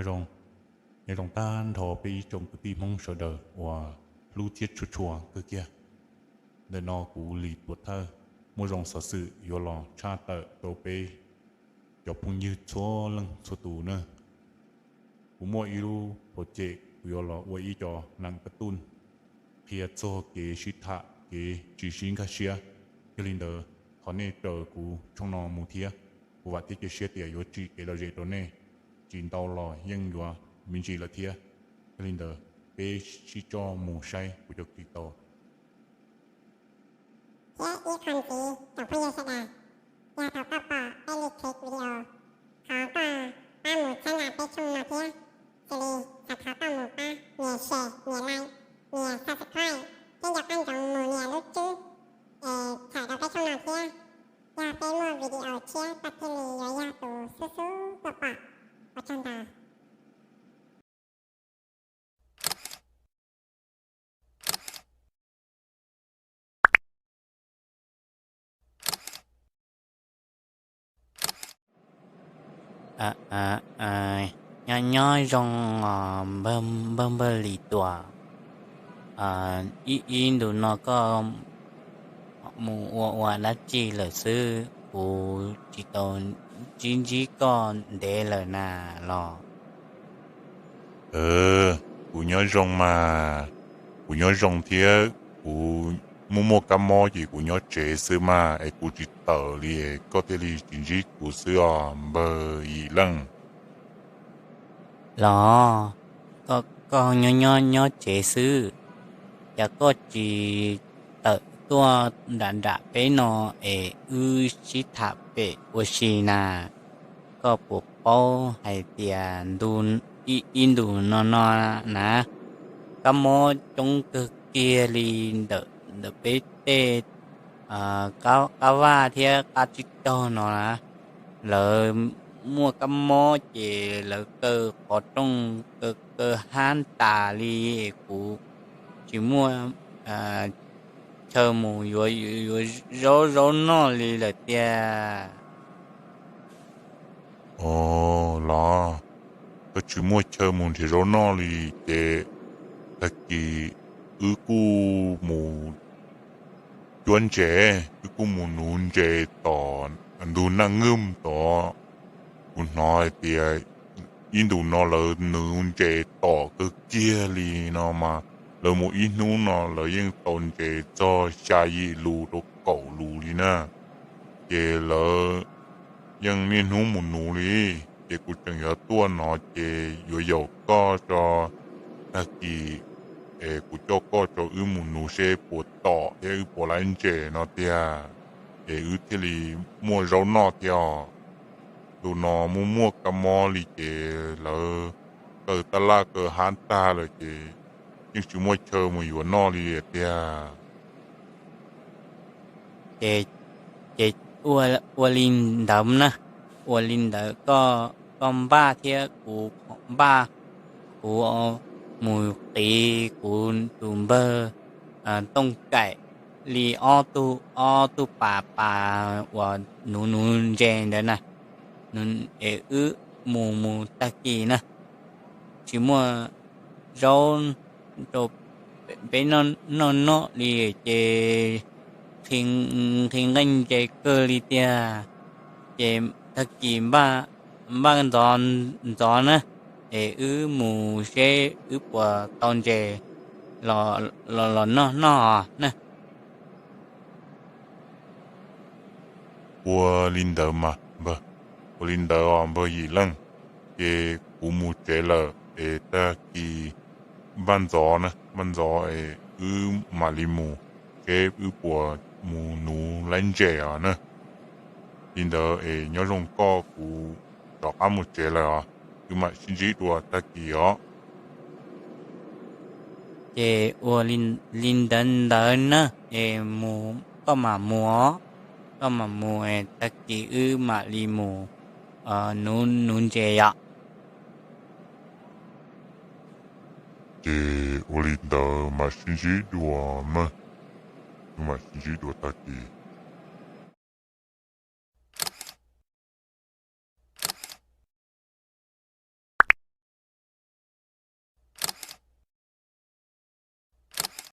Nyob zoo, nyob zoo tag nrho peb ib tsoom kwv tij Hmoob sawv daws uas hlub thiab tshua tshua kawg kiag. Ntawm no kuv Lis Tuam Thawj muaj zoo xov xwm yuav los tshaj tawm rau peb cov phooj ywg txhua leej txhua tus na. Kuv muaj ib lub project, kuv yuav los ua ib co neem kab tuj qhia txog kev sib tham kev tsis sib nkag siab. Yog li ntawd, thov nej raws kuv tshooj no mus thiab. Kuv vam thiab cia siab tias yuav tsim kev lom zem rau nej, tsis ntau los yeej yuav me ntsis lawm thiab. Yog li ntawd, peb sib coj mus saib kuv cov clip tau. Thiab ib qho ntxiv tsoom phooj ywg sawv daws, yog thaum koj pom peb li clip video, thov koj pab mus txhawb nqa peb tshooj no thiab. Xws li xav thov koj mus pab nias share, nias like, nias subscribe, thiab nco qab ntsoov mus nias lub tswb es txhawm rau peb tshooj no thiab. Yog peb muaj video tshiab koj thiaj li yuav yog tus xub xub tuaj pom. Ua tsaug ntau. Nyob nyob zoo os npawg npawg Lis Tuam. Ib ib ntus no koj mus ua ua dab tsi lawm xwb, kuv tsis tau ntsib ntsib koj ntev lawm na los? Kuv nyob zoo mas, kuv nyob zoo thiab. Kuv muaj muaj kab mob ces kuv nyob tsev xwb mas es kuv tsis tawm li es koj thiaj li tsis ntsib kuv xwb os npawg Yim Leej. Los koj nyob nyob tsev xwb, cas koj tsis tawm tuaj nram nram peb no es wb sib tham pem ua si na? Koj puas paub hais tias ib ntus no no na, kab mob coob kawg kiag li ntawm ntawm peb tej qab vaj thiab qab tsib taug no na. Lawv muaj kab mob ces lawv kaw qhov rooj kaw kaw hab tas li, kuv tsis muaj chaw mus yuav yuav zaub zaub noj li lawm tiag. Os los, koj tsis muaj chaw mus nrhiav zaub noj li ces tag kis wb kuj mus cuab ntses, wb kuj mus nuv ntses tom ntug Naj Ngwj tod. Kuv hnov hais tias ib ntus no lawv nuv ntses tom kawg kiag li no mas lawv mus ib hnub no lawv yeej tau ntses txog xya yim lus rau kaum lus li na. Ces lawv yeej niaj hnub mus nuv li. Ces kuv tseem yuav tuaj no ces yuav yaum koj tso, tag kis es kuv coj koj tso wb mus nuv seb puas tom thiab wb puas laib ntses no tiag, es wb thiaj li muaj zaub noj thiab os. Ntu no muaj muaj kab mob li ces lawv kaw tab laj kaw hab tag lawm ces yeej tsis muaj chaw mus yuav noj li tiag. Ces ua li ntawd na, ua li ntawd koj npaj thiab kuv npaj, kuv mus qiv kuv tus npawg Tooj Kaim li ob tug, ob tug pas pas uas nuv nuv ntses ntawd na, es wb mus mus tag kis na, tsis muaj zaub rau peb noj noj li ces nqhis nqeej ntses kawg li tiag. Ces tag kis npaj ntxov ntxov na, es wb mus seb wb puas tau ntses los noj noj na. Ua li ntawd mas npawg, ua li ntawd os npawg Yim Leej, ces kuv mus tsev lawm es tag kis npaj ntxov na, npaj ntxov es wb mam li mus seb wb puas mus nuv laib ntses os na. Li ntawd es nyob zoo koj, kuv rov qab mus tsev lawm os, wb mam sib ntsib dua tag kis os. Ces ua li ntawd ntawd na, es mus koj mam mus os, koj mam mus tag kis wb mam li mus nuv nuv ntses yom. Ces ua li ntawd mam sib ntsib dua na, wb mam sib ntsib dua tag kis.